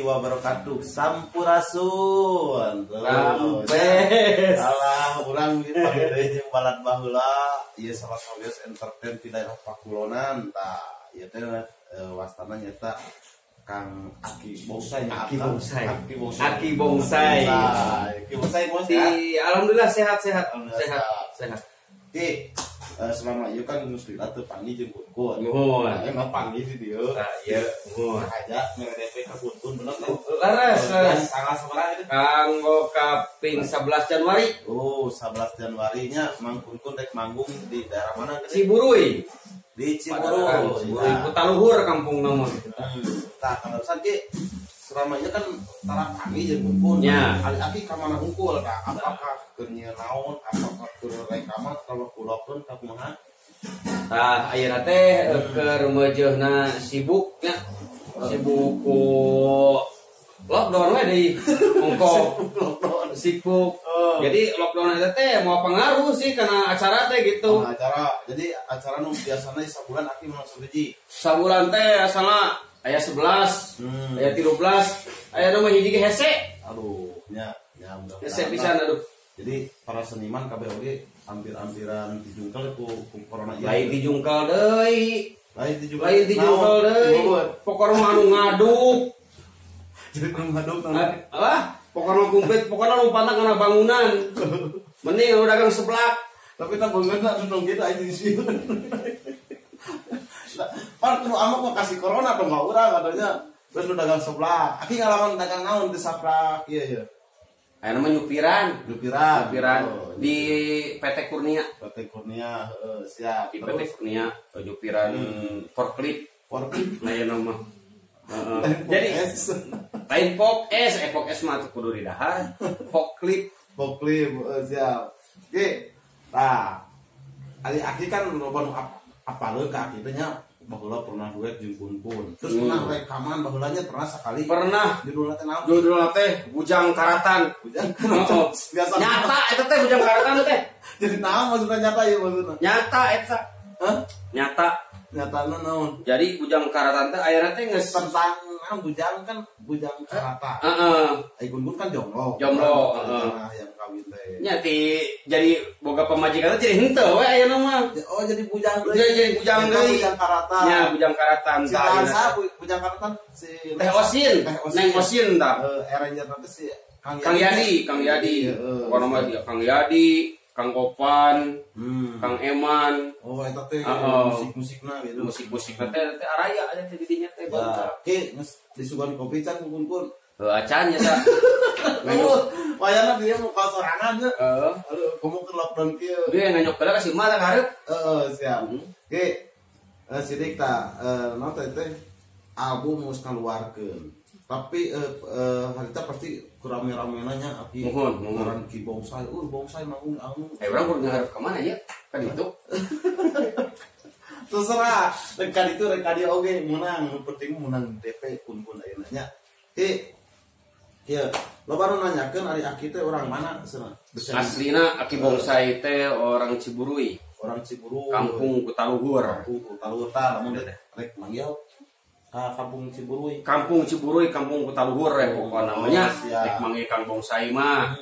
Warahmatullahi wabarakatuh. Sampurasun. Rampes. Alah, urang dipanggil deui jeung balad baheula. Ieu salah sawios entertain di daerah Pakulonan tah. Ieu teh wastana nyaeta Kang Aki Bongsai. Aki Bongsai. Aki Bongsai. Aki Bongsai. Aki Bongsai bos ya. Alhamdulillah sehat-sehat. Alhamdulillah Sehat. Sehat. Ki, selama ieu kan geus lila teu panggih jeung Kun-kun. Nuhun. Nah, emang panggih di dieu. Tah, ieu nuhun. Aja mere DP ka Kun-kun bener teh. Leres, leres. Tanggal sabaraha itu? Kanggo kaping 11 Januari. Oh, 11 Januari nya Mang Kun-kun rek manggung di daerah mana gede? Ciburuy. Di Ciburuy. Ciburuy Kutaluhur kampung namun. Tah, kalau Ki selama ini kan tara panggih jeung Kun-kun. Ya. Kali aki ka mana hungkul tah? Apakah keur nyieun naon, apakah keur rekaman atawa kulokeun ka kumaha? Tah, ayeuna teh keur meujeuhna sibuk nya. Sibuk ku lockdown we deui. Ongko Lockdown. sibuk. Oh. Jadi lockdown eta teh mau pengaruh sih karena acara teh gitu. Nah, acara. Jadi acara nu biasana sabulan aki menang sabiji. Sabulan teh asalna aya 11, aya 13, aya nu mah hiji ge hese. Aduh, nya nya mudah-mudahan. Hese pisan aduh. Jadi para seniman kabeh oge hampir-hampiran dijungkel ku corona ieu. Lain dijungkel deui. Lain dijungkel. Lain dijungkel deui. Pokokna mah anu ngaduk. Jadi anu ngaduk naon? Apa? Pokokna komplit, pokokna lompatna kana bangunan. Mending anu dagang seblak. Tapi tah bangunan anu nong kitu aja di sieun. Pan kudu amuk mah kasih corona atau enggak urang katanya. Terus nu dagang seblak. Aki ngalaman dagang naon teu saprak ieu ieu. Aya nama nyupiran. Nyupiran. Nyupiran oh, di PT Kurnia. PT Kurnia, heeh, siap. Di PT Kurnia nyupiran forklift. Forklift. Nah, ya nama. Jadi lain pok es, pok es mah kudu didahar. Forklift. Forklift, siap. Oke. Tah. Ari aki kan loba nu apaleun ka aki teh nya baheula pernah duet jeung Kun-kun. Terus pernah rekaman baheula nya pernah sekali. Pernah. Judulna teh naon? Judulna teh Bujang Karatan. Bujang Karatan. Biasa. Nyata eta teh Bujang Karatan teh. Jadi naon maksudna nyata ieu maksudna? Nyata eta. Hah? Nyata. Nyatana naon? Jadi Bujang Karatan teh ayeuna teh geus tentang naon bujang kan Bujang Karatan. Heeh. Ai Kun-kun kan jomblo. Jomblo, heeh. Nah, yang kawin teh. Nya ti jadi boga pamajikan teh jadi henteu we ayeuna mah. Oh, jadi bujang deui. Jadi bujang deui. Bujang Karatan. Nya Bujang Karatan si tah. Bujang Karatan si Teh Osin. Neng Osin tah. Arranger teh si Kang Yadi, Kang Yadi. Pokona mah dia Kang Yadi, Kang Opan, Kang Eman. Oh, eta teh musik-musikna gitu. Musik-musikna teh teh araya aya teh di dinya teh. Oke, geus disuguhan kopi can Kun-kun. Heuh acan nya tah. Wayana dia mau ka sorangan nya. Heeh. Aduh, komo keur lockdown kieu. Dia nganyok heula ka si mah tah hareup. Heeh, siap. Oke. Sidik tah naon teh teh album geus kaluarkeun. Tapi harita pasti kurame-ramena nya aki. Nuhun, nuhun. Urang Ki Bongsai, Bongsai manggung anu. Urang kudu ngarep ka mana ya? Kan itu. Terserah, rek ka ditu rek ka dieu oge meunang, nu penting meunang DP Kun-kun ayeuna nya. Ki. Kieu, loba nu nanyakeun ari aki teh orang mana cenah? Aslina Aki Bongsai teh orang Ciburuy. Orang Ciburuy. Kampung Kutaluhur. Kampung Kutaluhur tah lamun rek manggil ka Kampung Ciburuy. Kampung Ciburuy, Kampung Kutaluhur ya pokokna namanya. Siap. Rek manggil Kang Bongsai mah.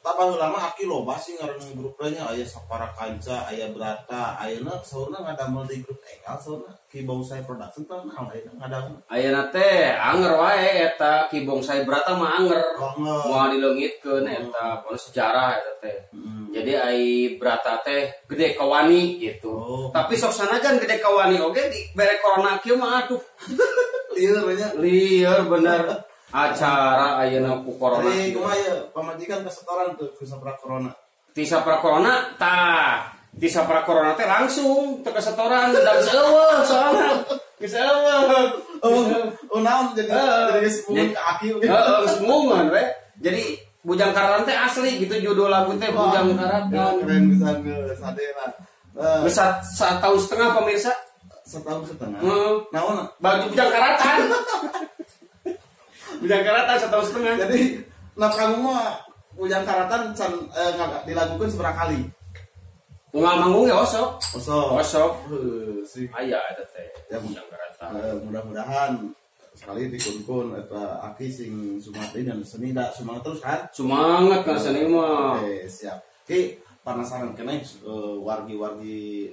Tah baheula mah aki loba sih ngaran grupna nya aya Sapara Kanca, aya Brata, ayeuna saurna ngadamel di grup enggal saurna Ki Bongsai Production tah naon ayeuna ngadamel. Ayeuna teh anger wae eta Ki Bongsai Brata mah anger. Moal dileungitkeun eta pokona sejarah eta teh. Jadi ai Brata teh gede kawani gitu. Oh. Tapi sok sanajan gede kawani oge di bere corona kieu mah aduh. Lieur nya. Lieur bener. Acara ayeuna ku corona. Jadi kumaha ieu pamajikan kesetoran tuh ku sapra corona. Ti sapra corona tah, ti sapra corona teh langsung teu kesetoran da geus eueuh soalna. Geus eueuh. Oh, naon jadi jadi geus bungun ka aki. Heeh, geus bungun we. Jadi Bujang Karatan teh asli gitu judul lagu teh Bujang Karatan. Keren pisan geus sadena. Geus setahun setengah pemirsa. Setahun setengah. Heeh. Naon? Baju Bujang Karatan. Bujang Karatan setahun setengah. Jadi nah kamu mah Bujang Karatan can dilakukan seberapa kali? Unggal manggung ya osok. Osok. Osok. Heuh, sih. Aya eta teh. Ya, Bujang Karatan. Mudah-mudahan Sekali di kun-kun eta aki sing semangat dan seni da semangat terus kan? Semangat kan seni mah. Oke, siap. Ki penasaran keneh wargi-wargi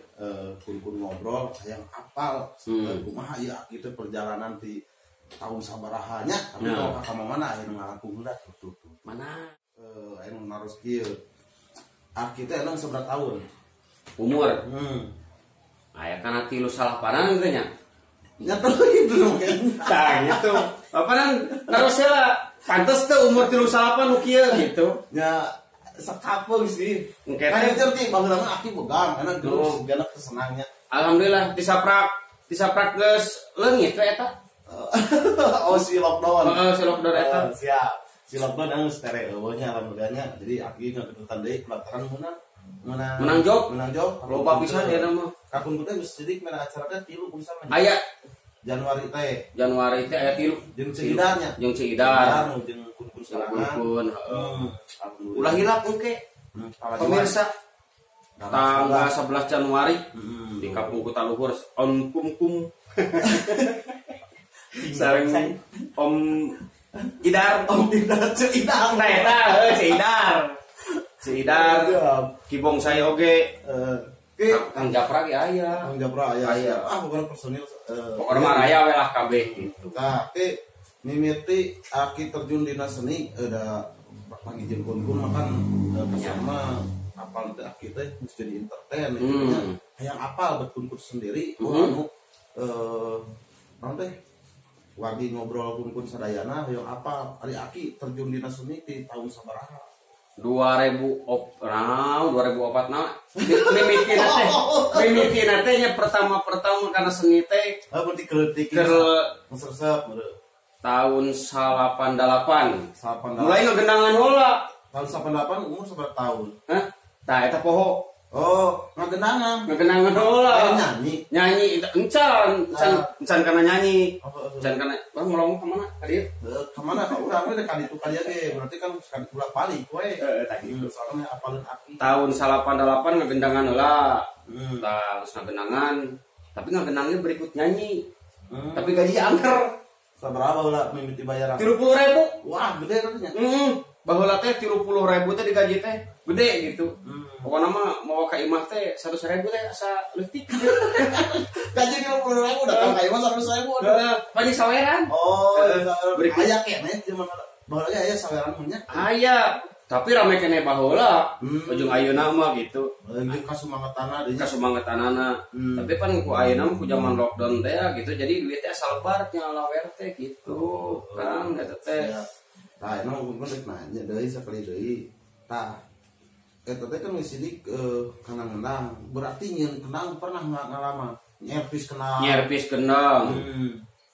kun-kun ngobrol hayang apal kumaha ya aki teh perjalanan di tahun sabaraha nya tapi kalau ka mana aya nu ngalangkung heula tuh tuh. Mana? Aya nu naros kieu. Aki teh emang sabaraha tahun? Umur. Aya kana 38 teh nya. Ya tuh itu mungkin. Tah gitu. Apanan naros heula pantes teh umur 38 nu kieu gitu. Ya sekapeung sih. Engke Kan teh itu ti baheula mah aki bogang karena dulu segala kesenangnya. Alhamdulillah disaprak geus leungit we eta. Oh si lockdown. Heeh, si lockdown eta. Oh, siap. Si lockdown anu tere eueuh nya alhamdulillahnya. Jadi aki ngagedutan deui pelataran meunang Menang job. Menang job. Loba pisan ya mah. Kapungkur teh geus sidik menang acara teh 3 pisan mah. Aya Januari teh. Januari teh aya 3. Jeung Ceu Idar nya. Jeung Ceu Idar. Jeung kun-kun sorangan. Kun-kun, heeh. Alhamdulillah. Ulah hilap engke. Pemirsa tanggal 11 Januari di Kampung Kuta Luhur on kum kum. Sareng Om Idar, Om Idar, Ceu Idar. Nah eta heuh Ceu Idar. Ceu Idar. Kibong saya oge. Kang Japra ge aya. Kang Japra aya. Ah pokoknya personil pokoknya mah raya we lah kabeh gitu. Tah, ki mimiti aki terjun dina seni da pangijin kun-kun makan kasama apal teh aki teh geus jadi entertain gitu nya. Hayang apal bet kun-kun sendiri anu naon teh wargi ngobrol kun-kun sadayana hayang apal ari aki terjun dina seni di tahun sabaraha? 2004 nah mimitina teh nya pertama-pertama karena seni teh berarti keleutik resep tahun 88 mulai ngegendangan heula tahun 88 umur sabaraha tahun? Hah? Tah eta poho. Oh, ngegendangan heula. Nyanyi. Nyanyi encan encan kana nyanyi. Encan kana bang ngolong ka mana ka dieu? Ka mana ka urang we ka ditu ka dieu ge. Berarti kan sekali bolak-balik we. Heeh, tah gitu. Soalnya apaleun aki. Tahun 88 ngegendangan heula. Tah geus ngegendangan, tapi ngegendangnya berikut nyanyi. Tapi gaji angker. Sabaraha baheula mimiti bayaran? 30.000. Wah, gede teh nya. Baheula teh 30.000 teh digaji teh gede gitu. Pokoknya mah mau ka imah teh 100.000 teh asa leutik. Gaji 30.000 datang ka imah 100.000. Heeh, banyak saweran. Oh, berikut aya keneh zaman baheula ge aya saweran mun nya. Aya, tapi rame keneh baheula. Ujung ayeuna mah gitu. Jeung kasumangetanna deui. Kasumangetanana. Tapi pan ku ayeuna mah ku zaman lockdown teh gitu jadi duit teh asa lebar nya lawer teh gitu. Kan eta teh. Tah, emang kun rek nanya deui sakali deui. Tah, eta teh kan geus sidik kana ngendang. Berarti nyieun kendang pernah ngalaman nyerpis kendang. Nyerpis kendang.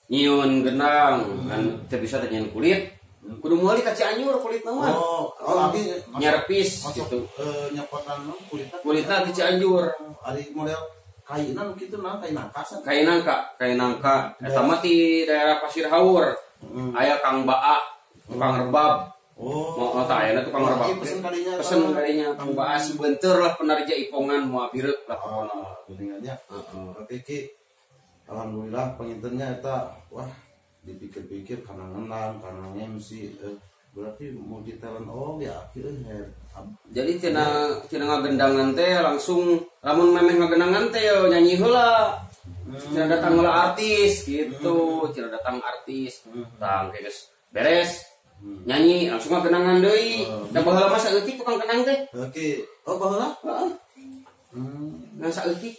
Nyieun kendang kan teu bisa teh nyieun kulit. Kudu meuli ka Cianjur kulitna mah. Oh, abi nyerpis gitu. Nyokotan kulitna. Kulitna di Cianjur. Ari model kaina nu kitu naon kai nangka. Kai nangka, kai nangka. Eta mah di daerah Pasir Haur. Aya Kang Baa, tukang rebab. Oh, tah ayeuna tukang rebab. Pesen kalinya. Pesen kalinya Kang Baa si beunteur lah penarja ipongan moal bireuk lah pokona. Geuningannya. Heeh. Berarti ki alhamdulillah pengintennya eta wah dipikir-pikir karena ngendang, karena MC berarti multi talent oh ya Jadi tina ngagendangan teh langsung lamun memeh ngagendangan teh yo nyanyi heula. Tina datang heula artis gitu, tina datang artis. Tah geus beres. Nyanyi langsung ngagendangan deui. Da baheula mah saeutik tukang kendang teh. Oke. Oh baheula? Heeh. Nah saeutik.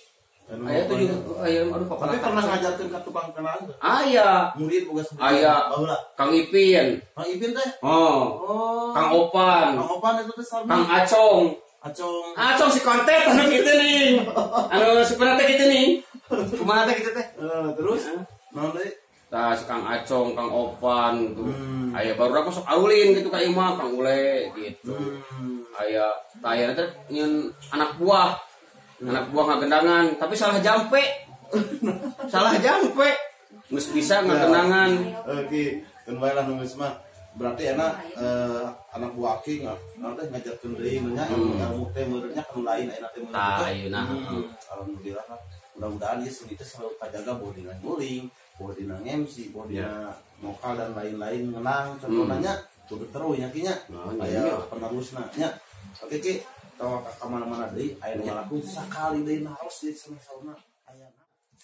Aya tuh aya aduh papa. Tapi pernah ngajarkeun ka tukang kendang teh? Aya. Murid boga sendiri. Aya. Baheula. Kang Ipin. Kang Ipin teh? Oh. Oh. Kang Opan. Kang Opan itu teh sareng. Kang Acong. Acong. Acong si kontet anu kitu nih. Anu supena teh kitu nih. Kumaha teh kitu teh? Terus naon deui? Tah si Kang Acong, Kang Opan gitu. Aya baru aku sok aulin gitu ka imah Kang Ule gitu. Aya tah aya teh nyeun anak buah. Anak buah ngagendangan, tapi salah jampe. Salah jampe. Geus bisa ngagendangan. Oke, keun bae lah nu geus mah. Berarti enak anak buah aki teh ngajarkeun deui nya ilmu teh meureunnya ka nu lain ayeuna teh meureun. Tah ayeuna. Alhamdulillah. Mudah-mudahan ieu seni teh selalu kajaga boh dina guling, Poho dina MC, poho dina vokal dan lain-lain ngenang contohnya kudu terus nya Ki nya. Aya penerusna nya. Oke Ki, tong ka mana-mana deui aya nu ngalaku sakali deui naros di sauna aya.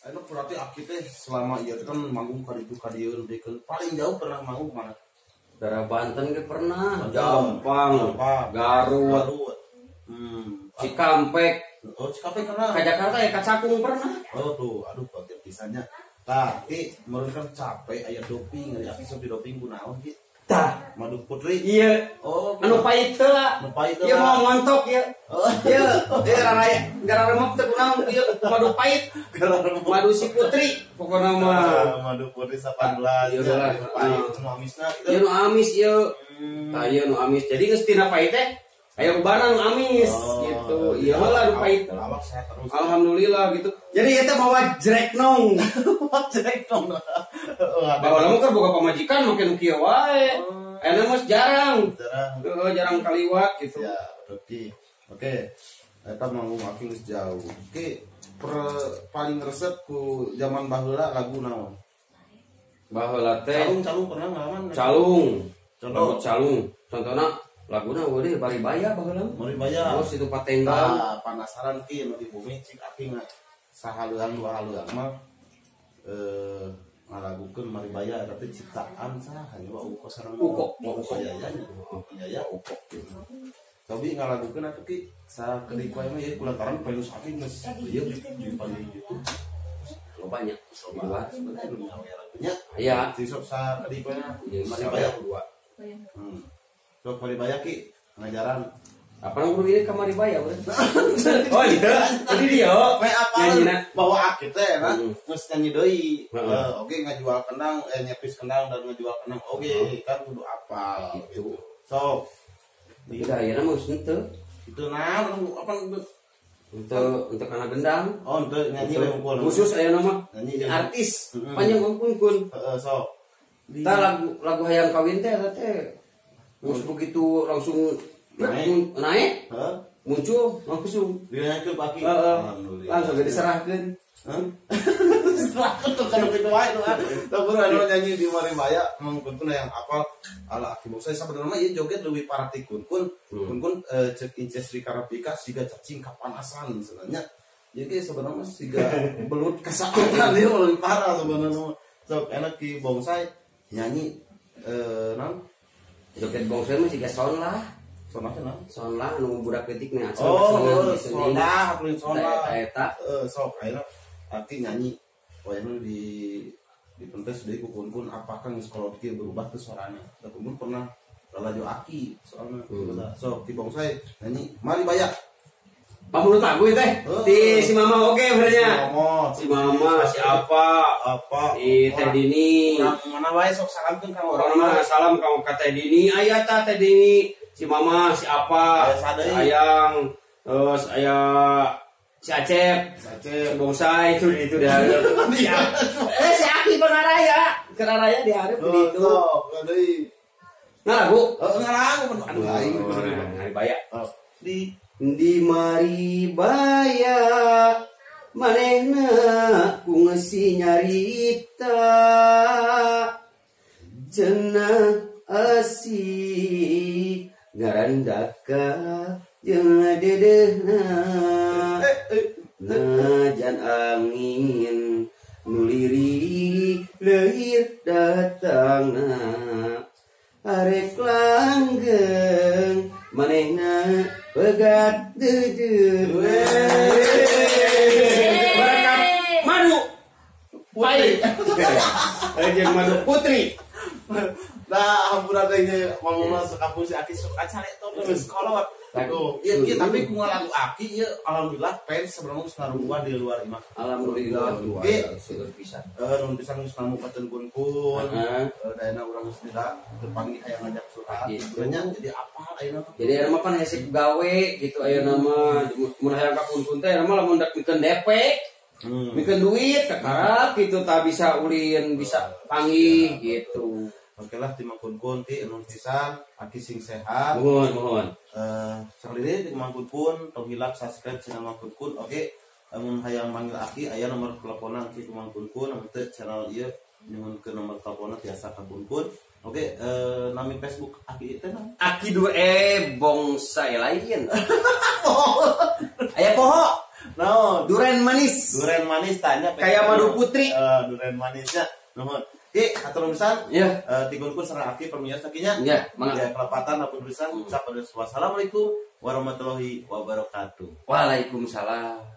Anu berarti aki teh selama ieu kan manggung ka ditu ka dieu paling jauh pernah manggung mana? Daerah Banten ge pernah, Jampang, Garut, Cikampek. Oh, Cikampek pernah. Ka Jakarta ya ka Cakung pernah. Oh tuh, aduh kaget pisannya. Tah, Ki, meureun kan capek aya doping, ari aki sok di doping kunaon Ki? Tah, madu putri. Iya. Oh, anu pahit heula. Nu pahit heula. Ieu mau ngontok ieu. Ieu, ieu raraya gararemep teh kunaon ieu madu pahit. Madu si putri pokona mah. Madu putri 18. Ieu lah pahit nu amisna kitu. Ieu nu amis ieu. Tah ieu nu amis. Jadi geus tina pahit teh aya ubaran nu amis gitu. Ieu heula nu pahit. Awak sehat terus. Alhamdulillah gitu. Jadi ieu teh mawa jreknong. Jreknong. Baheula mah keur boga pamajikan make nu kieu wae. Ayeuna mah jarang. Jarang. Jarang kaliwat gitu. Ya, oke. Oke. Eta manggung aki geus jauh. Oke, paling resep ku zaman baheula lagu naon? Baheula teh Calung pernah ngalaman? Calung. Contoh calung. Contohna laguna eueuh Maribaya baheula. Maribaya. Terus itu patenggang. Nah, penasaran Ki nu di bumi cik aki sahaleuang dua haleuang mah ngalagukeun Maribaya tapi ciptaan saha nya Uko sareng Uko ya ya Uko. Tapi ngalagukeun atuh Ki sakedik wae mah ieu kulantaran payus aki geus ieu di paling gitu. Loba nya loba sebenarnya nu nyawe lagunya. Aya si sok sakedik wae Maribaya dua. Sok Maribaya Ki ngajaran apa nang guru ini ka Maribaya urang. Oh gitu. Jadi dia me apa bahwa aki teh nah geus nyanyi deui. Oke ngajual kendang nyepis kendang dan ngajual kendang oke kan kudu apal gitu. Sok tidak ayeuna mah geus henteu. Itu naon apa untuk anak gendang. Oh, untuk nyanyi we unggul. Khusus ayeuna mah nyanyi artis panjang kun-kun. Heeh, sok. Tah lagu hayang kawin teh eta teh geus begitu langsung naik, muncul langsung dinyanyikeun Pak Aki. Alhamdulillah. Langsung diserahkeun. Hah? Diserahkeun tuh kana kitu wae tuh. Tah anu nyanyi di Maribaya mah kun yang apal ala aki bongsa sabenerna mah ieu joget leuwih parah ti kun-kun. Kun-kun cek Inces Rika Rafika siga cacing kapanasan sebenarnya. Ieu ge sebenarnya mah siga belut kasakutan ieu leuwih parah sebenarnya. Sok enak ki bongsai nyanyi naon? Joget bongsai mah siga sound lah. Sonlah anu budak leutik nih asal oh, sonlah, sonlah. Eta sok ayeuna aki nyanyi wayahna di pentes deui ku kun-kun apakah geus kolot kieu berubah teu suarana. Da kun pernah lalajo aki soalna. Sok ti bongsai nyanyi Maribaya. Pamunut lagu teh di si mama oke benernya. Si mama si apa apa di Teh Dini. Mana wae sok salamkeun ka urang mah salam ka Teh Dini aya ta Teh Dini. Si mama, si apa, ayang, terus aya si Acep, si Bongsai itu dah. Si Aki Penaraya, Kenaraya di hareup di itu. Ngalagu? Ngalagu, aduh aing Maribaya. Di Di Maribaya manehna ku ngeusi nyarita cenah asih ngarandaka jeung dedehna najan angin nu lirik leuhir datangna arek langgeng manehna pegat dedeuna berkat madu pahit jeung madu putri. Nah, hampura teh nya mama sok kampung si Aki sok acale tong geus kolot. Tuh, ieu tapi ku ngalagu Aki ieu alhamdulillah fans sebenarnya geus ngarubuan di luar imah. Alhamdulillah seueur pisan. Nuhun pisan geus ngamukakeun kun-kun. Daena urang geus tidak terpanggih hayang ngajak curhat. Nya jadi apal ayeuna mah. Jadi ayeuna mah pan hese gawe gitu ayeuna mah mun hayang ka kun-kun teh ayeuna mah lamun rek mikeun DP. Mikeun duit kakarap gitu tak bisa ulin bisa panggih gitu. Oke lah, ti Mang Kun-kun ti nuhun pisan, aki sing sehat. Nuhun, nuhun. Sakali ti Mang Kun-kun, tong hilap subscribe channel Mang Kun-kun. Oke, amun hayang manggil aki aya nomor teleponan ki Mang Kun-kun, amun teu channel ieu Nyuhunkeun nomor teleponnya tiasa ka Kun-kun. Oke, nami Facebook Aki teh naon? Aki dua bongsa lain. Aya poho. Naon? Duren manis. Duren manis tanya. Kayak madu putri. Duren manisnya. Nuhun. Ki, atur pisan. Ya. Ti Kun-kun sareng Aki permios akinya. Ya, mangga. Ya, kelepatan atur pisan. Wassalamualaikum warahmatullahi wabarakatuh. Waalaikumsalam.